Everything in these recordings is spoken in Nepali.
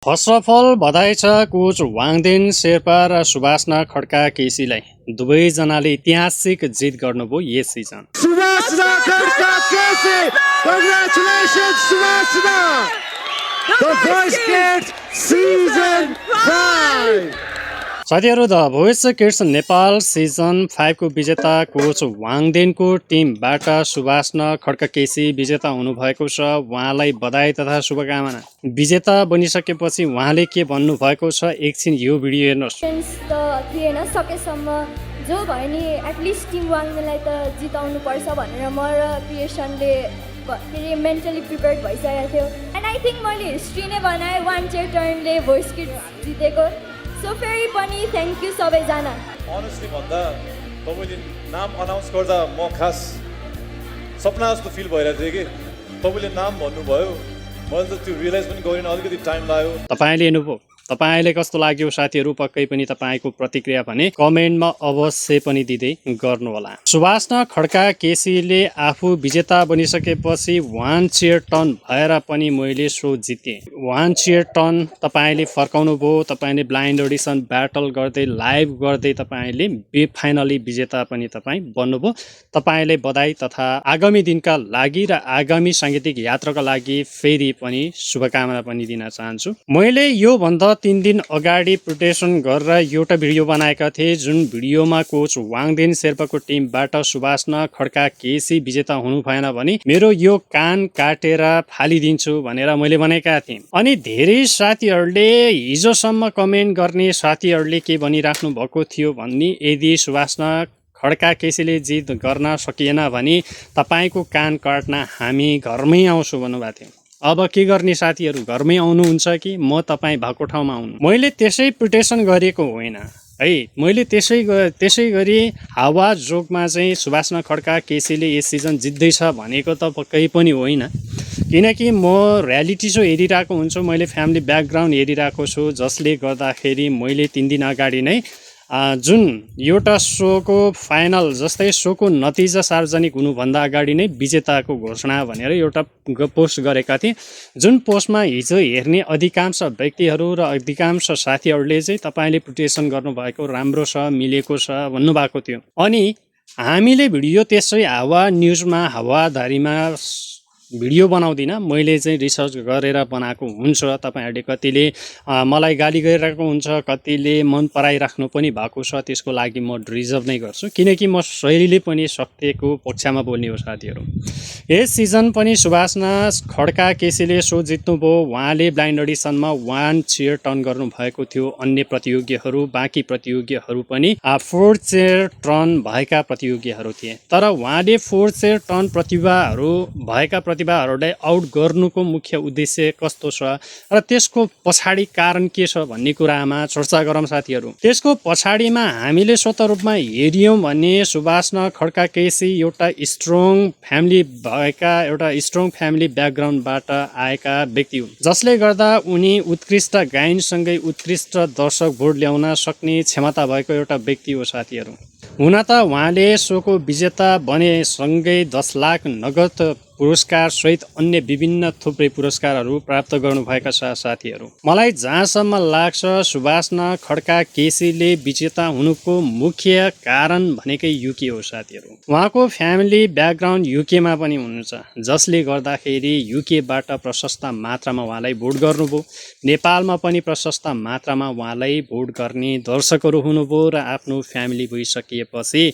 फर्स्ट अफ अल बधाई छ कोच वाङदेन शेर्पा र सुभाषना खड्का केसीलाई। दुवैजनाले ऐतिहासिक जित गर्नुभयो यस season. Suvarsna Khadka Kesi! Congratulations, Suvarsna! The Voice Kids Season 5! साथीहरू, the voice kids Nepal season 5 को विजेता कोच वाङदेनको टिमबाट सुभाषना खड्का केसी विजेता हुनुभएको छ। उहाँलाई बधाई तथा शुभकामना। विजेता बनिसकेपछि उहाँले के भन्नुभएको छ एकछिन यो भिडियो हेर्नुहोस्। त थिएन, सकेसम्म जो भयो नि एटलिस्ट टिम वाङदेनलाई त जिताउनु पर्छ भनेर म र क्रिएसनले फेरि मेन्टली प्रिपेयर्ड भइसकेको थियो। एन्ड आई थिङ्क मैले हिस्ट्री नै बनाएँ, वान चेयर टर्नले भोइस किड्स जितेको। सो फेरि पनि थ्याङ्क यू सबैजना। अनेस्टली भन्दा तपाईँले नाम अनाउन्स गर्दा म खास सपना जस्तो फिल भइरहेको थियो कि तपाईँले नाम भन्नुभयो, मैले त त्यो रियलाइज पनि गरिनँ, अलिकति टाइम लाग्यो। तपाईँले हेर्नुभयो, तपाईँले कस्तो लाग्यो साथीहरू? पक्कै पनि तपाईँको प्रतिक्रिया भने कमेन्टमा अवश्य पनि दिँदै गर्नुहोला। सुभाषना खड्का केसीले आफू विजेता बनिसकेपछि वान चेयर टर्न भएर पनि मैले सो जितेँ। वान चेयर टर्न तपाईँले फर्काउनु भयो, तपाईँले ब्लाइन्ड अडिसन ब्याटल गर्दै लाइभ गर्दै तपाईँले फाइनली विजेता पनि तपाईँ बन्नुभयो। तपाईँले बधाई तथा आगामी दिनका लागि र आगामी साङ्गीतिक यात्राका लागि फेरि पनि शुभकामना पनि दिन चाहन्छु। मैले योभन्दा 3 दिन अगाडि प्रिपरेसन गरेर एउटा भिडियो बनाएका थिएँ, जुन भिडियोमा कोच वाङदेन शेर्पाको टिमबाट सुभाषना खड्का केसी विजेता हुनु भएन भने मेरो यो कान काटेर फालिदिन्छु भनेर मैले भनेका थिएँ। अनि धेरै साथीहरूले हिजोसम्म कमेन्ट गर्ने साथीहरूले के भनिराख्नु भएको थियो भने यदि सुभाषना खड्का केसीले जित गर्न सकिएन भने तपाईँको कान काट्न हामी घरमै आउँछु भन्नुभएको थियो। अब के गर्ने साथीहरू, घरमै आउनुहुन्छ कि म तपाईँ भएको ठाउँमा आउनु? मैले त्यसै प्रिटेसन गरेको होइन है, मैले त्यसै गरी हावा जोगमा चाहिँ सुभाषना खड्का केसीले यस सिजन जित्दैछ भनेको त पक्कै पनि होइन। किनकि म रियालिटी सो हेरिरहेको हुन्छु, मैले फ्यामिली ब्याकग्राउन्ड हेरिरहेको छु, जसले गर्दाखेरि मैले 3 दिन अगाडि नै जुन एउटा सोको फाइनल जस्तै सोको नतिजा सार्वजनिक हुनुभन्दा अगाडि नै विजेताको घोषणा भनेर एउटा पोस्ट गरेका थिएँ। जुन पोस्टमा हिजो हेर्ने अधिकांश व्यक्तिहरू र अधिकांश साथीहरूले चाहिँ तपाईँले प्रिपरेसन गर्नुभएको राम्रो छ, मिलेको छ भन्नुभएको थियो। अनि हामीले भिडियो त्यसै हावा न्युजमा हावाधारीमा भिडियो बनाउँदिनँ, मैले चाहिँ रिसर्च गरेर बनाएको हुन्छ। तपाईँहरूले कतिले मलाई गाली गरिरहेको हुन्छ, कतिले मन पराइराख्नु पनि भएको छ, त्यसको लागि म रिजर्भ नै गर्छु, किनकि म शैलीले पनि सत्यको पक्षमा बोल्ने हो साथीहरू। यस सिजन पनि सुभाषना खड्का केसीले सो जित्नुभयो। उहाँले ब्लाइन्ड अडिसनमा वान चेयर टर्न गर्नुभएको थियो। अन्य प्रतियोगीहरू, बाँकी प्रतियोगीहरू पनि 4 चेयर टर्न भएका प्रतियोगीहरू थिए। तर उहाँले 4 चेयर टर्न प्रतिभाहरूलाई आउट गर्नुको मुख्य उद्देश्य कस्तो छ र त्यसको पछाडि कारण के छ भन्ने कुरामा चर्चा गरौँ साथीहरू। त्यसको पछाडिमा हामीले स्वतः रूपमा हेर्यौँ भने सुभाषना खड्का केसी एउटा स्ट्रङ फ्यामिली ब्याकग्राउन्डबाट आएका व्यक्ति हुन्, जसले गर्दा उनी उत्कृष्ट गायनसँगै उत्कृष्ट दर्शक भोट ल्याउन सक्ने क्षमता भएको एउटा व्यक्ति हो साथीहरू। हुन त उहाँले सोको विजेता बनेसँगै 10 लाख नगद पुरस्कार सहित अन्य विभिन्न थुप्रै पुरस्कारहरू प्राप्त गर्नुभएका छ साथीहरू। मलाई जहाँसम्म लाग्छ सुभाषना खड्का केसीले विजेता हुनुको मुख्य कारण भनेकै युके हो साथीहरू। उहाँको फ्यामिली ब्याकग्राउन्ड युकेमा पनि हुनुहुन्छ, जसले गर्दाखेरि युकेबाट प्रशस्त मात्रामा उहाँलाई भोट गर्नुभयो। नेपालमा पनि प्रशस्त मात्रामा उहाँलाई भोट गर्ने दर्शकहरू हुनुभयो र आफ्नो फ्यामिली भइसकेपछि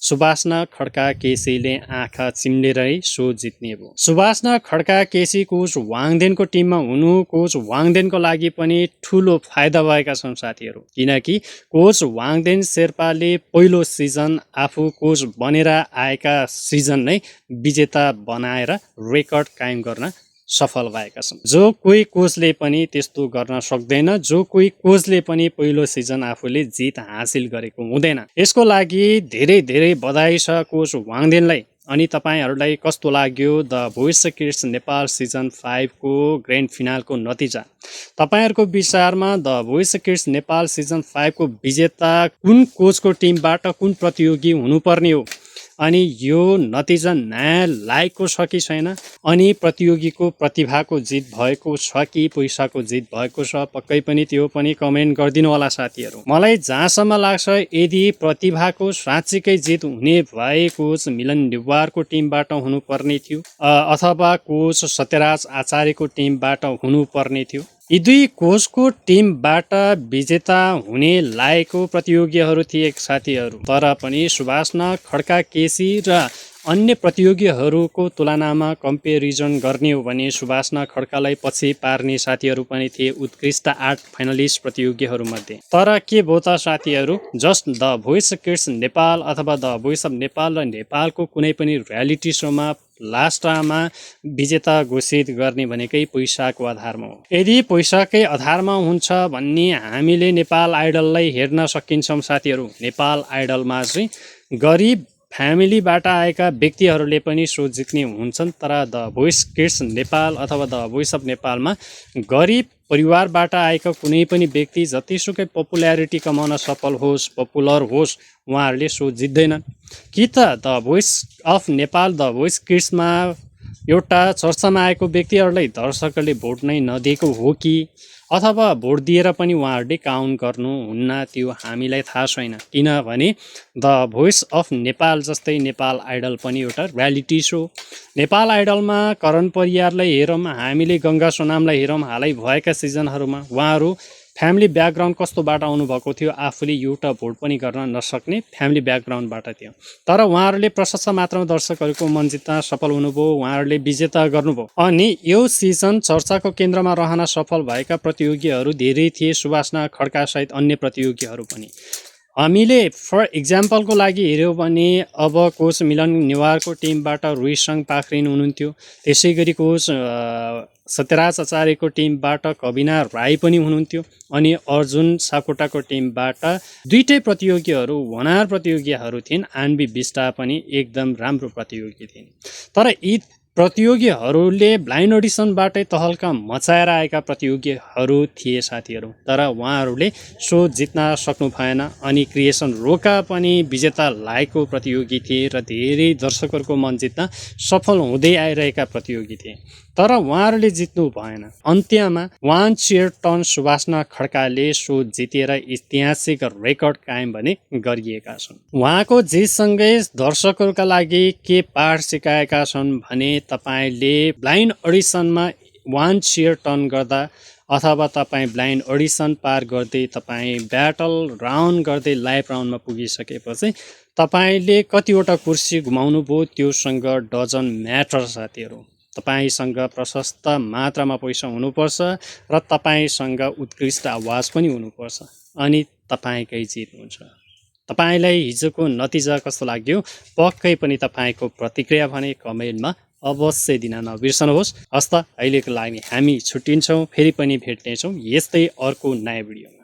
सुभाषना खड्का केसीले आँखा चिम्लेरै सो जित्ने भयो। सुभाषना खड्का केसी कोच वाङदेनको टिममा हुनु कोच वाङदेनको लागि पनि ठुलो फाइदा भएका छन् साथीहरू। किनकि कोच वाङदेन शेर्पाले पहिलो सिजन आफू कोच बनेर आएका सिजन नै विजेता बनाएर रेकर्ड कायम गर्न सफल भएका छन्। जो कोही कोचले पनि त्यस्तो गर्न सक्दैन, जो कोही कोचले पनि पहिलो सिजन आफूले जित हासिल गरेको हुँदैन। यसको लागि धेरै धेरै बधाई छ कोच वाङदेनलाई। अनि तपाईँहरूलाई कस्तो लाग्यो the voice kids Nepal season 5 को ग्रान्ड फिनालको नतिजा? तपाईँहरूको विचारमा the voice kids Nepal season 5 को विजेता कुन कोचको टिमबाट कुन प्रतियोगी हुनुपर्ने हो? अनि यो नतिजा नयाँ लायकको छ कि छैन, अनि प्रतियोगीको प्रतिभाको जित भएको छ कि पैसाको जित भएको छ, पक्कै पनि त्यो पनि कमेन्ट गरिदिनु होला साथीहरू। मलाई जहाँसम्म लाग्छ यदि प्रतिभाको साँच्चीकै जित हुने भए कोच मिलन नेवारको टिमबाट हुनुपर्ने थियो अथवा कोच सत्यराज आचार्यको टिमबाट हुनुपर्ने थियो। यी दुई कोचको टिमबाट विजेता हुने लायकको प्रतियोगीहरू थिए साथीहरू। तर पनि सुभाषना खड्का केसी र अन्य प्रतियोगीहरूको तुलनामा कम्पेरिजन गर्ने हो भने सुभाषना खड्कालाई पछि पार्ने साथीहरू पनि थिए उत्कृष्ट 8 फाइनलिस्ट प्रतियोगीहरूमध्ये। तर के भयो त साथीहरू, just the voice kids Nepal अथवा द भोइस अफ नेपाल र नेपालको कुनै पनि रियालिटी सोमा लास्टमा विजेता घोषित गर्ने भनेकै पैसाको आधारमा हो। यदि पैसाकै आधारमा हुन्छ भन्ने हामीले नेपाल आइडललाई हेर्न सकिन्छौँ साथीहरू। नेपाल आइडलमा चाहिँ गरिब फ्यामिलीबाट आएका व्यक्तिहरूले पनि सो जित्ने हुन्छन्, तर द भोइस किड्स नेपाल अथवा द भोइस अफ नेपालमा गरिब परिवारबाट आएका कुनै पनि व्यक्ति जतिसुकै पपुल्यारिटी कमाउन सफल होस्, पपुलर होस्, उहाँहरूले सो जित्दैनन्। कि त the voice of Nepal the voice किड्समा एउटा चर्चामा आएको व्यक्तिहरूलाई दर्शकहरूले भोट नै नदिएको हो कि अथवा भोट दिएर पनि उहाँहरूले काउन्ट गर्नुहुन्न, त्यो हामीलाई थाहा छैन। किनभने द भोइस अफ नेपाल जस्तै नेपाल आइडल पनि एउटा रियालिटी सो। नेपाल आइडलमा करण परियारलाई हेरौँ, हामीले गङ्गा सोनामलाई हेरौँ, हालै भएका सिजनहरूमा उहाँहरू फ्यामिली ब्याकग्राउन्ड कस्तोबाट आउनुभएको थियो, आफूले एउटा भोट पनि गर्न नसक्ने फ्यामिली ब्याकग्राउन्डबाट थियो। तर उहाँहरूले प्रशस्त मात्रामा दर्शकहरूको मन जित्न सफल हुनुभयो, उहाँहरूले विजेता गर्नुभयो। अनि यो सिजन चर्चाको केन्द्रमा रहन सफल भएका प्रतियोगीहरू धेरै थिए, सुभाषना खड्का सहित अन्य प्रतियोगीहरू पनि। हामीले फर इक्जाम्पलको लागि हेऱ्यौँ भने अब कोच मिलन नेवारको टिमबाट रुइसङ पाखरिन हुनुहुन्थ्यो, त्यसै गरी कोच सत्यराज आचार्यको टिमबाट कविना राई पनि हुनुहुन्थ्यो, अनि अर्जुन सापकोटाको टिमबाट दुईटै प्रतियोगीहरू होनार प्रतियोगीहरू थिइन्। आन्बी बिष्टा पनि एकदम राम्रो प्रतियोगी थिइन्। तर यी प्रतियोगीहरूले ब्लाइन्ड अडिसनबाटै तहल्का मचाएर आएका प्रतियोगीहरू थिए साथीहरू। तर उहाँहरूले सो जित्न सक्नु भएन। अनि क्रिएसन रोका पनि विजेता लायकको प्रतियोगी थिए र धेरै दर्शकहरूको मन जित्न सफल हुँदै आइरहेका प्रतियोगी थिए, तर उहाँहरूले जित्नु भएन। अन्त्यमा वान चेयर टर्न सुभाषना खड्काले सो जितेर ऐतिहासिक रेकर्ड कायम भने गरिएका छन्। उहाँको जितसँगै दर्शकहरूका लागि के पाठ सिकाएका छन् भने तपाईँले ब्लाइन्ड अडिसनमा वान चेयर टर्न गर्दा अथवा तपाईँ ब्लाइन्ड अडिसन पार गर्दै तपाईँ ब्याटल राउन्ड गर्दै लाइभ राउन्डमा पुगिसकेपछि तपाईँले कतिवटा कुर्सी घुमाउनु भयो त्योसँग डजन म्याटर साथीहरू। तपाईँसँग प्रशस्त मात्रामा पैसा हुनुपर्छ र तपाईँसँग उत्कृष्ट आवाज पनि हुनुपर्छ, अनि तपाईँकै जित हुन्छ। तपाईँलाई हिजोको नतिजा कस्तो लाग्यो पक्कै पनि तपाईँको प्रतिक्रिया भने कमेन्टमा अवश्य दिन नबिर्सनुहोस्। हस्त अहिलेको लागि हामी छुट्टिन्छौँ, फेरि पनि भेट्नेछौँ यस्तै अर्को नयाँ भिडियोमा।